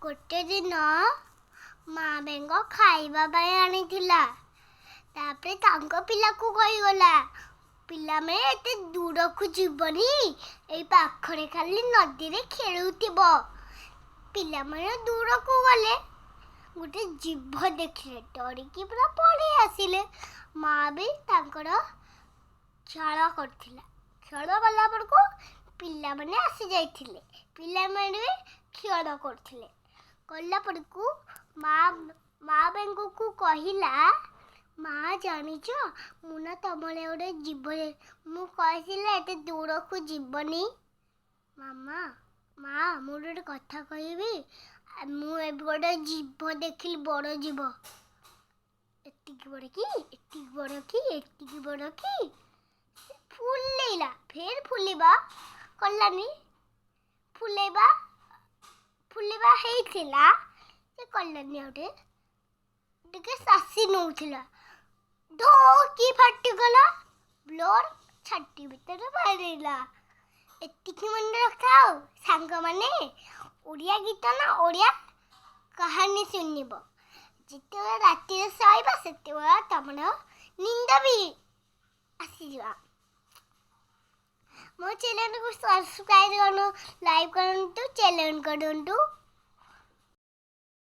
ଗୋଟେ ଦିନ ମା ବେଙ୍ଗ ଖାଇବା ପାଇଁ ଆଣିଥିଲା। ତାପରେ ତାଙ୍କ ପିଲାକୁ କହିଗଲା, ପିଲାମାନେ, ଏତେ ଦୂରକୁ ଯିବନି, ଏଇ ପାଖରେ ଖାଲି ନଦୀରେ ଖେଳୁଥିବ। ପିଲାମାନେ ଦୂରକୁ ଗଲେ, ଗୋଟେ ଜୀବ ଦେଖିଲେ, ଡରିକି ପୁରା ପଳେଇ ଆସିଲେ। ମା ବି ତାଙ୍କର ଖେଳ କରୁଥିଲା। ଖେଳ କଲା ବେଳକୁ ପିଲାମାନେ ଆସି ଯାଇଥିଲେ। ପିଲାମାନେ ବି ଖେଳ କରୁଥିଲେ। କଲା ବେଳକୁ ମା ବେଙ୍ଗକୁ କହିଲା, ମା, ଜାଣିଛ, ମୁଁ ନା ତମର ଗୋଟେ ଜୀବ, ମୁଁ କହିଥିଲି ଏତେ ଦୂରକୁ ଯିବନି। ମାମା, ମା, ମୁଁ ଗୋଟେ କଥା କହିବି। ମୁଁ ଏବେ ଗୋଟେ ଜୀବ ଦେଖିଲି, ବଡ଼ ଜୀବ। ଏତିକି ବଡ଼ କି, ଏତିକି ବଡ଼ କି, ଏତିକି ବଡ଼ କି? ଫୁଲେଇଲା, ଫେର ଫୁଲିବା କଲାନି। ଫୁଲେଇବା ଫୁଲିବା ହେଇଥିଲା, ସେ କଲାନି। ଆଉ ଟିକେ ଟିକେ ଶାସି ନଉଥିଲା, ଧୋ କି ଫାଟିଗଲା, ବ୍ଲଡ୍ ଛାତି ଭିତରେ ବାହାରିଲା। ଏତିକି ମନେ ରଖିଥାଅ ସାଙ୍ଗମାନେ, ଓଡ଼ିଆ ଗୀତ ନା ଓଡ଼ିଆ କାହାଣୀ ଶୁଣିବ ଯେତେବେଳେ ରାତିରେ ଶୋଇବ, ସେତେବେଳେ ତମର ନିଦ ବି ଆସିଯିବ। ମୋ ଚ୍ୟାନେଲକୁ ସବସ୍କ୍ରାଇବ୍ କରନ୍ତୁ, ଲାଇକ୍ କରନ୍ତୁ, ଚ୍ୟାନେଲ କରନ୍ତୁ।